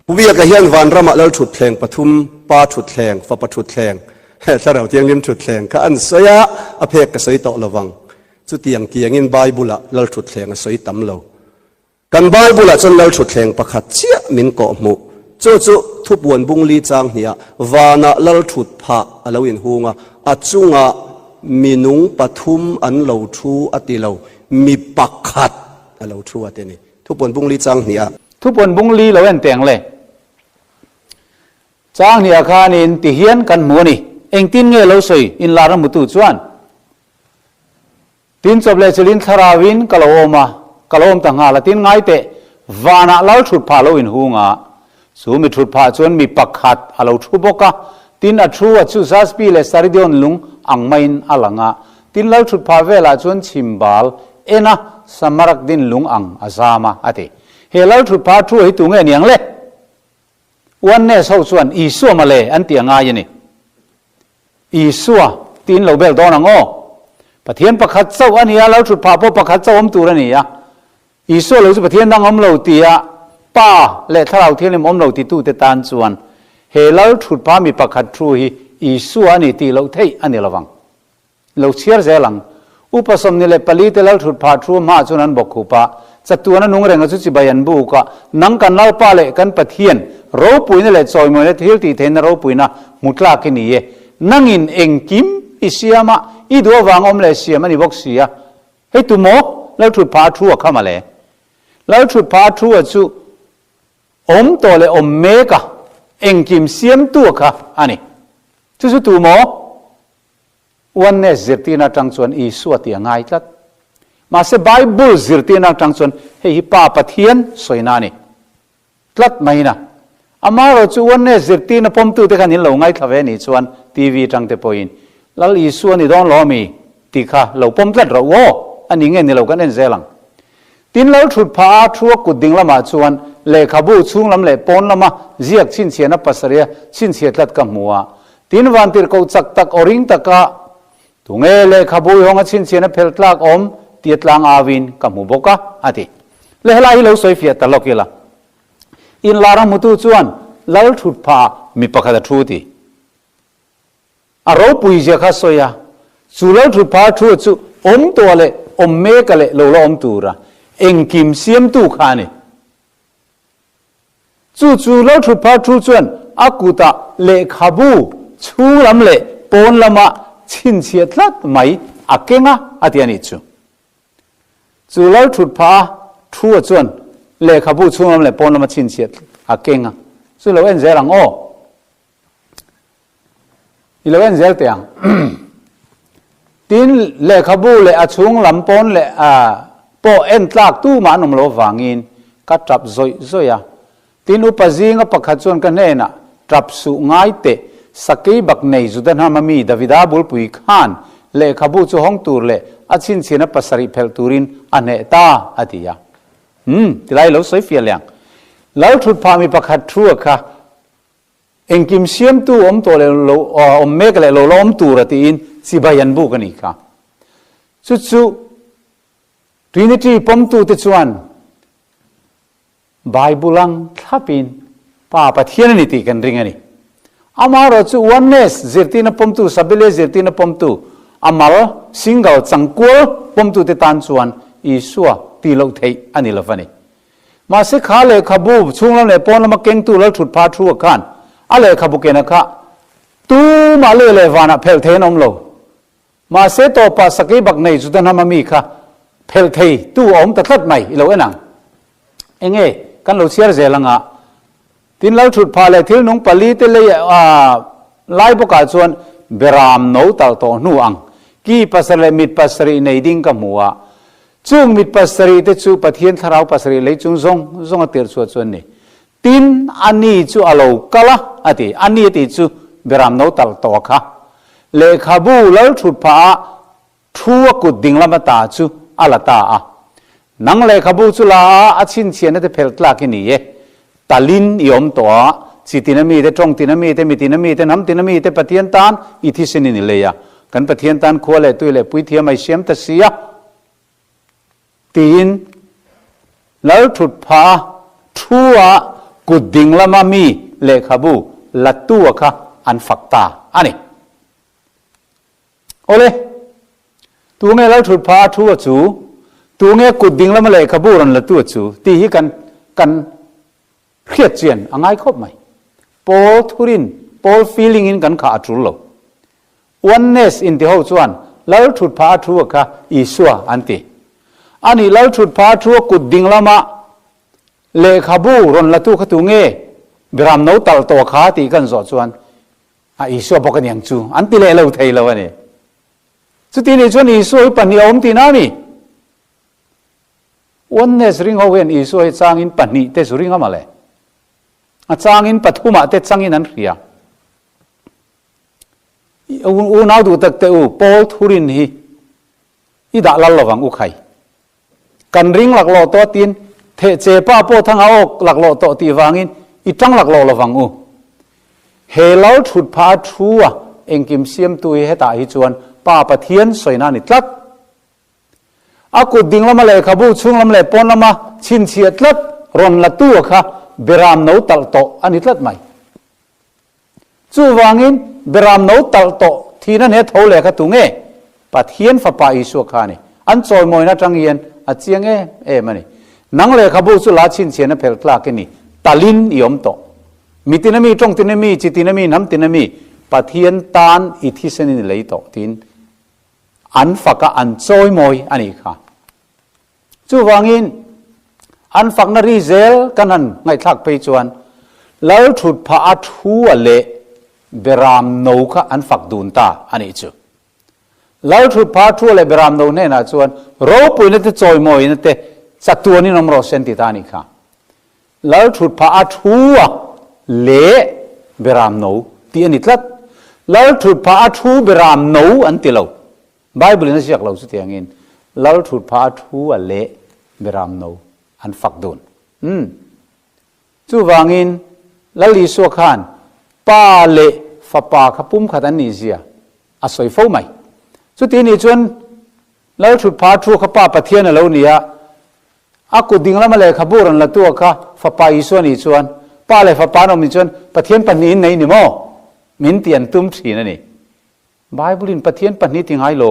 Pu Biaka hian vanramah Lal thutthleng pathum, Pa thutthleng, Fapa thutthleng, Thlarau Thianghlim thutthleng kha an sawi a, a phek ka sawi tawh lovang. Chutiang tiangin Bible-ah Lal thutthleng a sawi tam lo. Kan Bible-ah chuan Lal thutthleng pakhat chiah min kawh hmuh. Chu chu thupuan bungli chang hniah vanah Lal thut phah a lo inhung a, a chungah minung pathum an lo thu a ti lo, mi pakhat a lo thu a ti a ni. Thupuan bungli chang hniah. Thupuan bungli lo en teng le. Chang hniah khanin ti hian kan hmu a ni. Engtin nge lo sawi inlar a hmutu chuan? Tin chawp leh chilin thlarauin ka lo awm a, ka lo awm ta nghal a, tin ngai teh, vanah lal thut phah lo inhung a, chu mi thut phah chuan mi pakhat a lo thu bawk a, tin a thu a chu Jaspi leh Saridion lung ang maiin a lang a, tin lal thut phah velah chuan chhimbal en a Samarakdin lung ang a zam a, a ti. He lal thut phah thu hi tunge niang le? Oneness ho chuan Isua mawle an tih a ngai a ni. Isua tiin lo bel dawn ang aw. Pathian pakhat chauh a ni a, lo thut phah pawh pakhat chauh awm tur a ni a. Isua lo chu Pathian dang awm lo tia Pa leh Thlarau Thianghlim awm lo titute tan chuan he lal thut phah mi pakhat thu hi Isua a ni tih loh theih a ni lovang. Lo chhiar zel ang. Upa 24 te lal thut phah thu hmaah chuan an bawk khup a, chatuan a nung reng a chu chibai an buk a, nang kan Lalpa leh kan Pathian ropuina leh chawimawina thil tih theihna ropuina hmu tlak i ni e. Nangin engkim i siam a, i duh avang awm leh siam a ni bawk si a. Hei tu maw? Lal thut phah a thu a kha male. Lal thut phah a thu a chu awm tawh leh awm mek a, engkim siamtu a kha a ni. Chu chu tu maw? Oneness zirtirna atang chuan Isua tih a ngai tlat. Mahse Bible zirtirna atang chuan hei hi Pa Pathian sawina a ni tlat mai na. Amaherawh chu Oneness zirtirna pawmtute khan in lo ngaithla ve nih chuan TV atang te pawhin Lal Isua ni dawn lo ami tih kha lo pawm tlat rawh u aw, a ni nge ni lo kan en zel ang. Tin lo thut phah a thu a kut ding lamah chuan lehkhabu chhung lam leh pawn lama ziak chhinchhiahna pasarih a chhinchhiah tlat ka hmu a. Tin vantirhkoh chak tak aw ring taka Tunge lehkhabu i hawng a chhinchhiahna phel tlak awm tia tlang auin ka hmu bawk a, a ti. Le helai hi lo sawi fiah ta lawk ila. Inlar a hmutu chuan lal thut phah ah mi pakhat a thu ti. A ropui zia kha sawi a, chu lo thu phar thu chu awm tawh leh awm mek a leh lo la awm tura engkim siamtu kha a ni. Chu chu lo thu phar thu chuan a kutah lehkhabu chhung lam leh pawn lama chhinchhiah tlat mai a keng a, a ti a nih chu. Chu lo thut phah a thu a chuan lehkhabu chhung lam leh pawn lama chhinchhiah a keng a, chu lo en zel ang aw. I lo en zel teh ang. Tin, lehkhabu leh a chhung lam pawn leh pawh en tlak tumah an awm lo avangin ka tap zawih zawih a. Tin, upa zinga pakhat chuan ka hnenah, Tap suh ngai teh, sakei bak nei Juda hnama mi Davida bulpui khan lehkhabu chu hawng tur leh a chhinchhiahna pasarih phelh turin a hneh ta, a ti a. Umm, tilai lo sawi fiah leh ang. Lal thut phah mi pakhat thu a kha. Engkim siamtu awm tawh leh lo awm mek leh lo la awm tur a tiin chibai an buk a nih kha. Chu chu Trinity pawmtute chuan Bible ang thlapin Pa Pathian a ni tih kan ring a ni. Amaherawh chu Oneness zirtirna pawmtu, Sabile zirtirna pawmtu, a mal, single, changkual pawmtute tan chuan Isua tih loh theih a ni lo va ni. Mahse kha lehkhabu chhung lam leh pawn lama kengtu lal thut pha thu a khan a lehkhabu kena kha tumah leh leh vanah phelh thei an awm lo. Mahse tawpah sakei bak nei Juda hnama mi kha phelh thei tu a awm ta tlat mai i lo en ang. Enge kan lo chhiar zel anga tin lal thut phah leh thil nung pali te lei lai bawkah chuan beram no talh tawh hnu ang ki pasarih leh mit pasarih nei ding ka hmu a. Chung mit pasarih te chu Pathian thlarau pasarih lei chung zawng zawng a tirh chhuah chu an ni. Tin, a ni chu a lo kal a, a ti. A ni a tih chu Beram no talh tawh kha. Lehkhabu lal thut phah a thu a kut ding lam ata chu a la ta a. Nang lehkhabu chu la a, a chhinchhiahna te phelh tlak i ni e. Talin i awm tawh a, chi tina mite, tawng tina mite, mi tina mite, hnam tina mite Pathian tan i thisen in i lei a. Kan Pathian tan khua leh tui leh puithiam a i siam ta si a. Tiin Lal thut phah a thu a Kut ding lama mi lehkhabu lattu-a kha an fak ta a ni. Awle, tunge Lalthutpha a thu-a chu, tunge kut ding lama lehkhabu rawn lattu-a chu tih hi kan kan hriat chian a ngai khawp mai. Pawl thurin, pawl feeling-in kan khah a tul lo. Oneness inti ho chuan Lalthutpha a thu-a kha Isua an ti. Ani Lalthutpha a thu-a kut ding lama Lehkhabu rawn latu kha tu nge? Biram no talh tawh kha tih kan zawh chuan a Isua bawk a niang chu an ti leh lo thei lo a ni. Chuti nih chuan Isua hi pahnih a awm tihna a ni. Oneness ring ho hian Isua hi changin pahnih te zu ring a mawle. A changin pathumah te changin an hria. Unau duh tak te u, Paul thurin hi i dah lal lovang u khai. Kan ring laklawh tawh tiin theh che pa pawh thang a awk laklawh tawh tih vangin i tang laklawh lovang u. He lal thut phah a thu a engkim siamtu hi hetah hi chuan Pa Pathian sawina a ni tlat. A kut ding lama lehkhabu chhung lam leh pawn lama chhinchhiah tlat rawn latu a kha Beram no talh tawh a ni tlat mai. Chuvangin, Beram no talh tawh thihna hne tho leh kha tu nge? Pathian Fapa Isua kha a ni. An chawimawina atang hian a chiang em em a ni. Nang lehkhabu chu la chhinchhiahna phelh tlak i ni. Talin i awm tawh. Mi tina mi, tawng tina mi, chi tina mi, hnam tina mi, Pathian tan i thisenin i lei tawh tiin an faka an chawimawi a nih kha. Chuvangin, an fakna ri zel kan han ngaihthlak phei chuan Lal thut phah a thu a leh Beram no kha an fak dun ta a nih chu. Lal thut phah a thu a leh Beram no hnenah chuan ropuina te chawimawina te chatuanin awm rawh se an ti ta a nih kha. Lal thut phah a thu a leh Beram no tih a ni tlat. Lal thut phah a thu Beram no an ti lo. Bible in a ziak lo chutiangin Lal thutpha a thu a leh Beram no an fak dun. Umm. Chuvangin Lal Isua khan Pa leh Fapa kha pumkhat an nih zia a sawi fo mai. Chuti nih chuan Lal thutpha a thu kha Pa Pathian a lo ni a, a kut ding lama lehkhabu rawn la tu a kha Fapa Isua nih chuan Pa leh Fapa an awm nih chuan Pathian pahnihin nei ni maw? Min ti an tum thin a ni. Bible in Pathian pahnih ti ngai lo.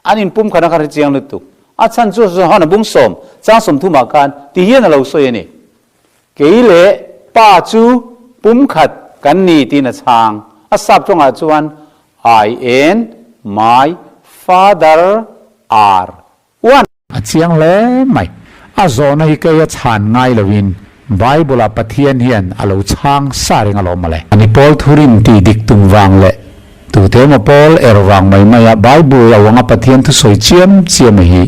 An in pum khan a kha hre chiang lutuk. A chhan chu Johana bung sawm, chang sawm thumah khan ti hian a lo sawi a ni. Kei leh Pa chu pumkhat kan ni tiin a chhang. A sap tawngah chuan I and my Father are one. A chiang hle mai. A zawhna hi kei a chhan ngai loin Bible-ah Pathian hian a lo chhang sa reng alawm mawle. Ani Paul thurin tih dik tum vang leh tute emaw Paul er vang mai maia Bible lo anga Pathian thusawi chiam chiam a hi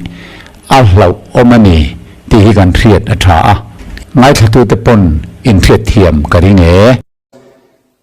a hlauh awm a ni tih hi kan hriat a tha a. Ngaithlatute pawn inhriat thiam ka ring e.